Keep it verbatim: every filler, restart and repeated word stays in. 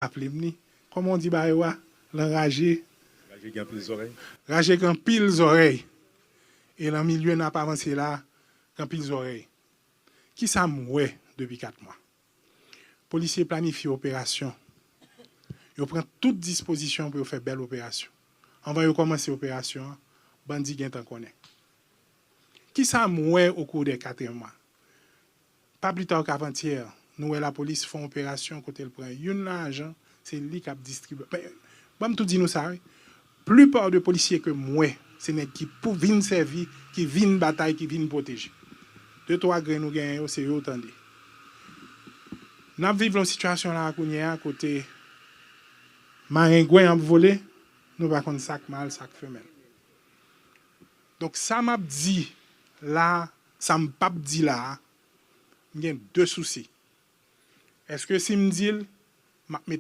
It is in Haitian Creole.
raple m li. Kòman w di bagay ou a? L anraje. Raje gen anpil zòrèy. Raje gen anpil zòrèy. E nan milye n ap avanse la, gen anpil zòrèy. Kisa m wè depi kat mwa? Polisye planifye operasyon. Yo pran tout dispozisyon pou yo fè bèl operasyon. Anvan yo kòmanse operasyon an, bandi gentan konnen. Kisa m wè okou de kat mwa? Pa pli ta k avantyè, nou wè lapolis fè yon operasyon kote l pran youn nan ajan, se li k ap distribye. Men, ban m tou di nou sa, wi. Plipa de polisye ke m wè, se nèg ki pou vin sèvi, ki vin batay, ki vin pwoteje. De twa grenn ou genyen yo, se yo w tande. N ap viv yon sitiyasyon la kounye a kote marengwen ap vole, nou pa konn sa k mal, sa k femèl. Donk, sa m ap di la, sa m p ap di la, m gen de sousi. Èske si m di l, m ap met